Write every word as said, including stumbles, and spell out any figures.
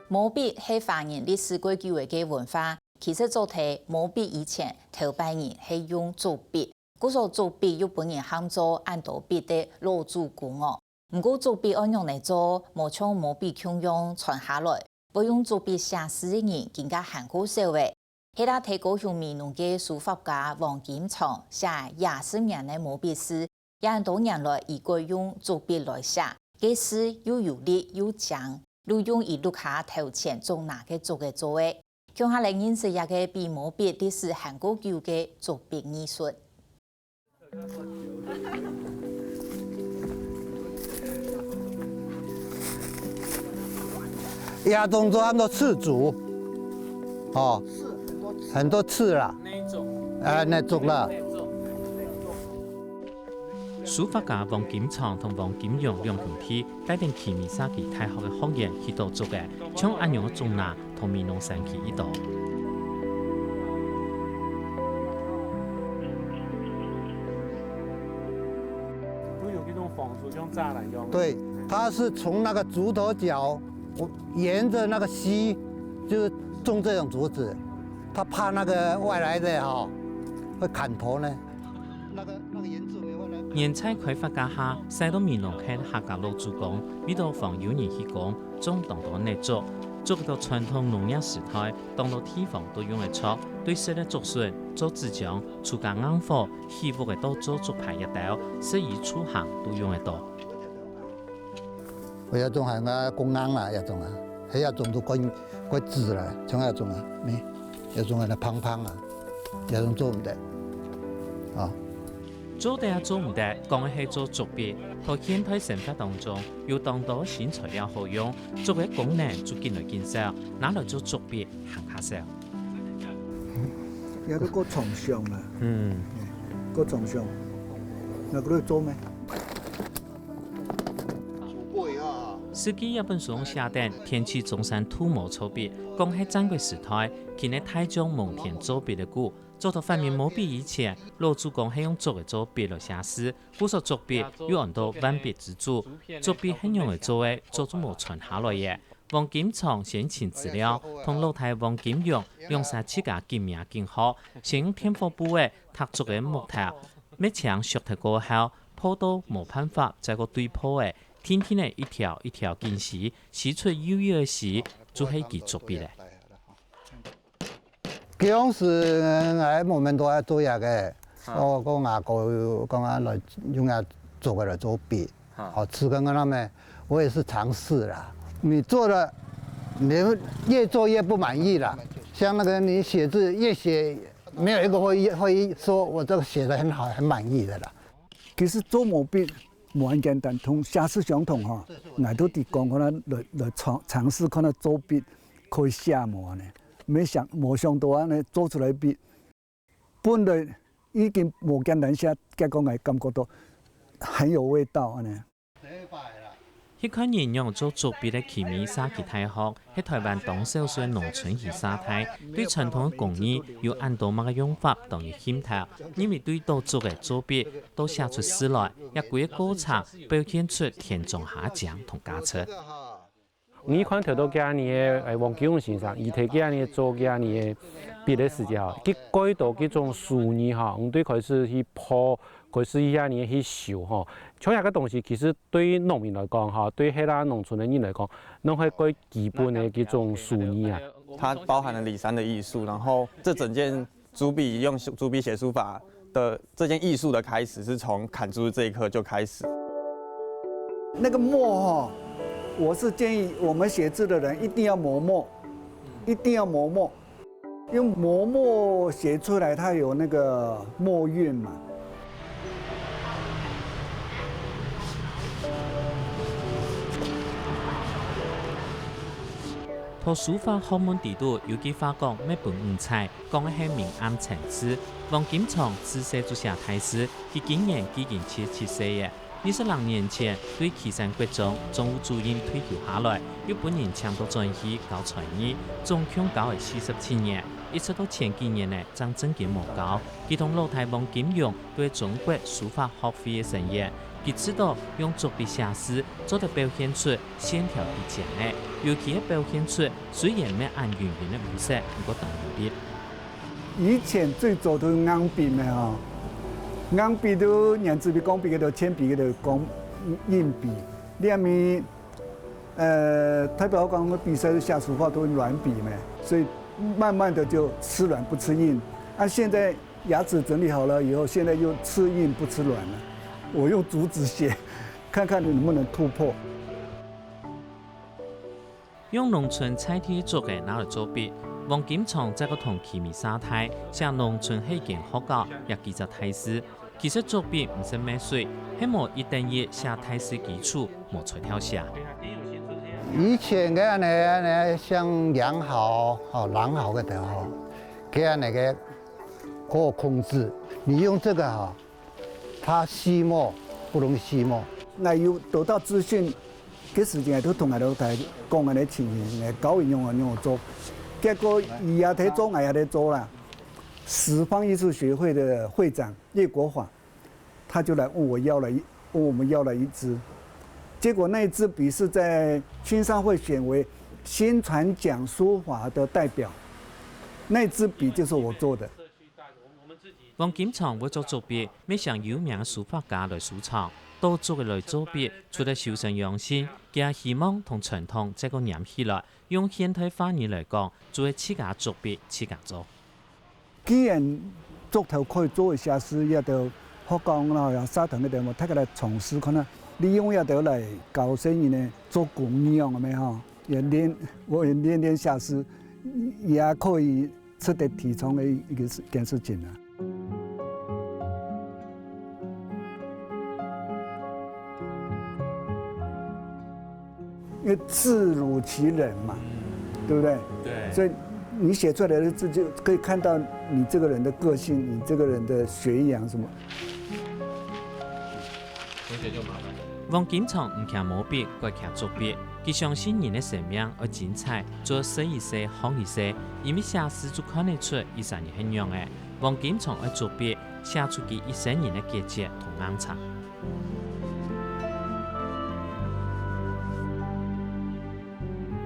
毛筆係華人歷史較久个文化，其實做忒毛筆以前，頭擺人係用竹筆，故所竹筆又分人喊做恁多筆个老祖公哦。毋過竹筆愛仰仔做，無像毛筆共樣傳下來，會用竹筆寫字个人更加還較少欸。 係啦，在高雄美濃个書法家黃金昌寫二十年个毛筆字，也恁多年來，佢改用竹筆來寫，該字又有力又靚，錄用佢屋下頭前總拿个竹仔做个。共下來認識這个比毛筆歷史還較久个竹筆藝術。 這種竹喊做刺竹，哦，刺，很多刺。很多刺啦。那一種。哎，那竹啦。那一種。書法家黃金昌同黃金勇兩兄弟帶等奇美社區大學个學員去倒竹仔，像恁樣个竹籃， 同美濃山區一道。都有那種仿竹，像柵欄一樣。對，它是從那個竹頭角，沿著那個溪，就是種這種竹子，它怕那個外來的哈，會砍頭呢。 原在開發該下，徙到美濃个客家老祖公，為著防有人去講，種當多綠竹，竹到傳統農業時代，當多地方都用得著，對食个竹筍、做紙漿、自家硬火、起屋仔到做竹排這兜，食衣住行都用得著。 𠊎這種還較硬啦，這種啊，係這種都較，較直啦，像這種啊，你這種啊，胖胖啊，這種做毋得，啊。做得也做毋得，講个係做竹筆，在現代生活當中，有當多新材料好用，竹个功能就緊來緊少，拿來做竹筆還較少。這个較長相啊，嗯，較長相，拿過來做咩？ 四季這本書寫等，天氣中山兔毛做筆，講係戰國時代，勤个大將蒙恬做筆个故，早到發明毛筆以前，老祖公係用竹仔做筆來寫字，故所竹筆又安到萬筆之祖。竹筆係仰仔做个，早就無傳下來了。黃金昌先尋資料，同老弟黃金勇兩儕自家緊摸緊學，先用電火布仔硞竹个木頭，篾青削忒過後， 破到無辦法再過對破仔，定定仔一條一條緊絲，絲出幼幼个絲，就係佢竹筆了。當時𠊎無麼个都愛做這个，啊。我跟阿哥講啊，來用這竹个來做筆，啊。好吃看看他們，我也是嘗試啦。你做了，你越做越不滿意啦。像那個你寫字越寫，沒有一個會，會說我這個寫得很好，很滿意的啦。 其實做毛筆無恁簡單，同寫字相同吼，𠊎都在講，看下來，來嘗，嘗試看下做筆可以寫無呢？沒想，無想到恁呢做出來筆，本來已經無簡單寫，結果𠊎感覺到很有味道恁呢。 去看人仰做竹筆个奇美社區大學，係臺灣當少數个農村型社大，對傳統个工藝有恁多麼个用法當有興頭，因為對倒竹仔做筆，到寫出字來，這歸个過程表現出田莊下个靚同價值。你看頭到該下个，誒，黃金勇先生，佢在該下个做該下个筆个時節吼，佢蓋到該種手藝吼，你對開始去破， 開始一下呢去修吼。像這个東西，其實對農民來講吼，對該下農村个人來講，攏係最基本个一種手藝啊。它包含了鋰山的藝術，然後這整件竹筆用竹筆寫書法的這件藝術的開始，是從砍竹子這一刻就開始。那個墨吼，我是建議我們寫字的人一定要磨墨，一定要磨墨。 用磨墨寫出來，它有那個墨韻嘛。讀書法學問裡肚有句話講：「墨本五彩」，講个係明暗層次。黃金昌自細就寫大字，佢今年既經七十七歲了。 二十零年前，對旗山國中總務主任退休下來，又分人請到轉去教才藝，總共教了四十七年，一直到前幾年呢，正正經無教。佢同老弟黃金勇都係中國書法學會个成員，佢試著用竹筆寫字做得表現出線條幾靚个，尤其係表現出雖然毋係恁圓圓个五色，毋過當有力。以前最早都係硬筆个吼，硬筆都原子筆、鋼筆个、鉛筆个、鋼印筆，這面呃，代表講比賽是下书法都軟筆嘛，所以慢慢的就吃軟不吃硬。啊，現在牙齒整理好了以後，現在又吃硬不吃軟了。我用竹子寫，看看能不能突破。用農村在地竹仔拿來做筆，黃金昌再過同奇美社大寫農村係一間學校這幾隻大字， 其實竹筆毋識墨水，係無一等一寫大字基礎，無材料寫。以前个恁呢，恁呢像良好，哦，良好个頭，吼，佢恁呢个好控制。你用這個哈，它吸墨不容易吸墨。𠊎有得到資訊，該時間都同𠊎兜大講恁呢情形，𠊎教佢用啊用做，結果佢也在做，𠊎也在做啦。十方藝術協會的會長葉國華， 他就來問我要了一，問我們要了一支。結果那一支筆是在青商會選為薪傳獎書法的代表，那支筆就是我做的。黃金昌會做竹筆，乜請有名个書法家來收藏。刀竹仔來做筆，除了修身養性，佢也希望同傳統再過黏起來，用現代話語來講，就係自家竹筆自家做。 既然竹頭可以做一下事，也就學校啦、社團个地方，大家來嘗試看啊，利用這兜來教細人仔做工樣个咩吼，也練，我也練練下事，也可以值得提倡的一個事，一件事情啊。 因為字如其人嘛，對不對？對。所以你寫出來的字就可以看到你這個人的個性，你這個人的學養什麼。同學就麻煩了。黃金昌毋驚毛筆，過驚竹筆，佢相信人个生命愛精彩，做細一息，學一息，因為寫字就看得出一儕人係仰仔。黃金昌愛竹筆，寫出佢一生人个傑作同硬撐。